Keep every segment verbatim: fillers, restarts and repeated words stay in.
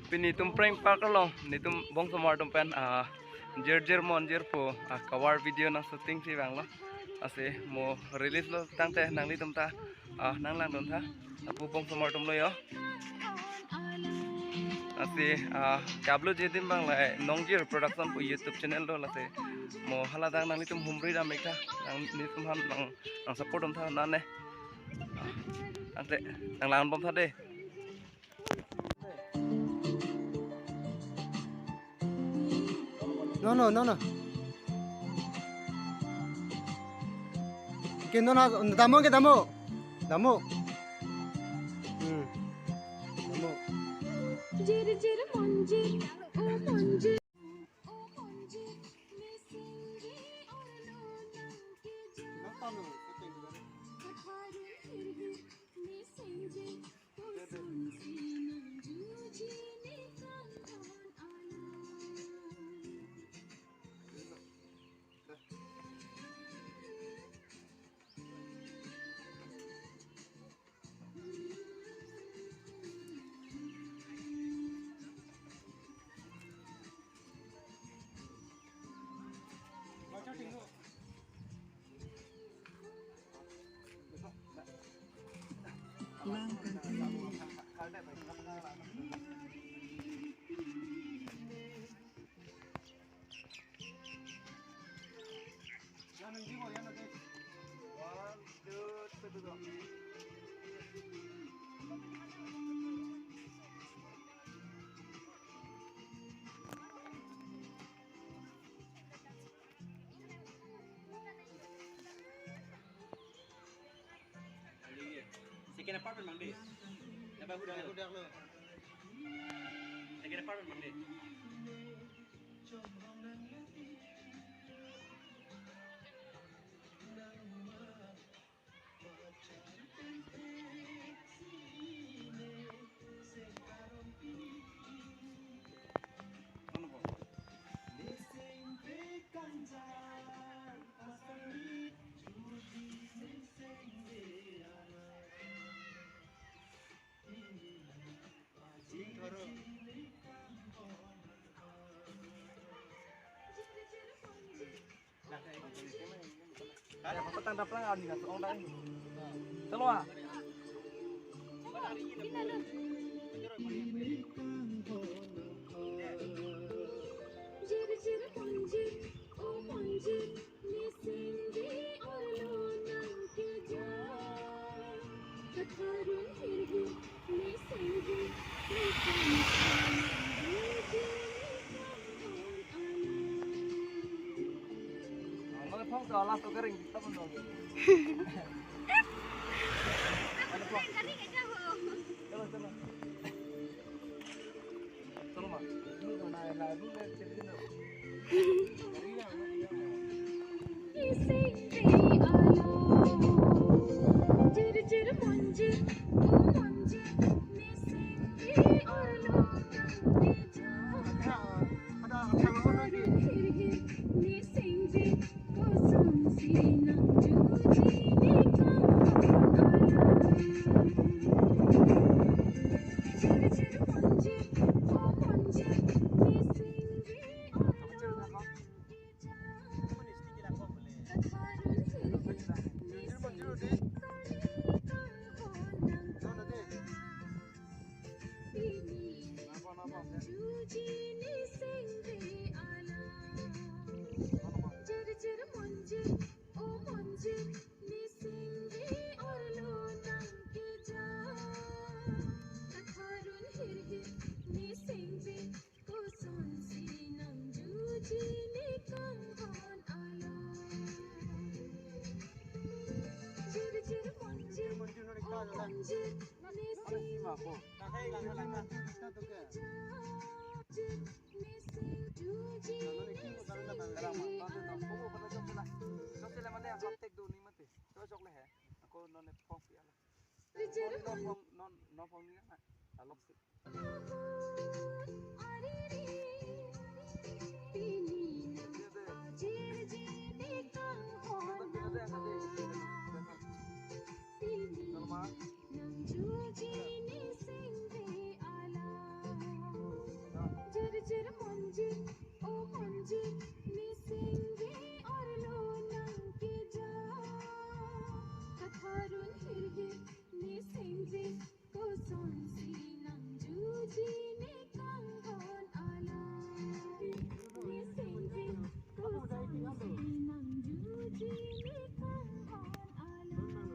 Pini itum prank park along, nelitum bongsomar atum pen, ah, jirjir mon jirpo, ah, cover video nang shooting si vanglo. Lasi mo release lo tangte nanglitum ta, ah, nang langdun tha. Lapu bongsomar atum lo yo. Lasi, ah, ke-upload ji adim abang la Nongjir Production pu YouTube channel do, lasi mo haladang nanglitum humri dam ik tha, nanglitum aphan nang, nang support dam tha nane. Ah, tangte nang lang bom tha de. No, no, no, no. Ke no, no, damo ke damo. Damo. Hmm. Damo. Jir jir monjir, o monjir, o monjir, nising ji orlo nang ke ja. Katharin hirgir, nising ji. Second apartment mang de. Dapat huda lo. Second apartment mang de. Petang daplang ani ngasong dai. Chalo ah. Mane phong sa last oke ring, kita pun dong. Mane phong. Chalo, chalo. Chalo ma. Nangjuji ne singve alam. Jirjir monjir, o monjir, ne singve arlo nangkeja. Katharun hirhir, ne singve kosonsi nangjuji ne kanghon alam. Ne singve kosonsi nangjuji ne kanghon alam.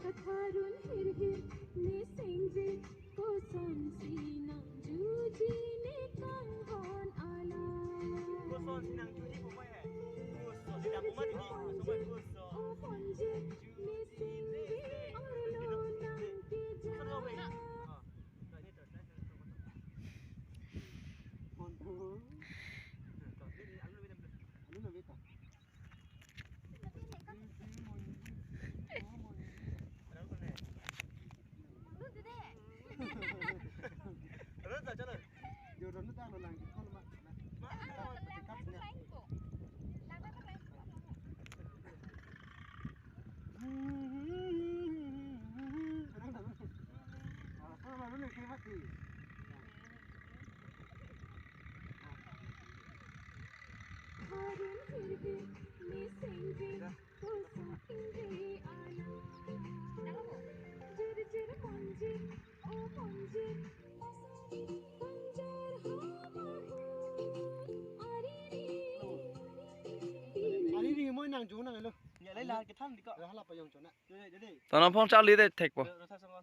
Katharun hirhir ne singve kosonsi nangjuji ne kanghon alam. Kosonsi nangjuji pumai hai. Kosonsi nangjuji pumai, kosonsi. O monjir ne singve arlo nangkeja. Ari ri moi nangjo nang lo. Ya, lai la, kethan dikot. Hala payong chona. Yo, yo, yo, yo. Tono phong charli de thekpo. Yo, yo, sa, sa, sa.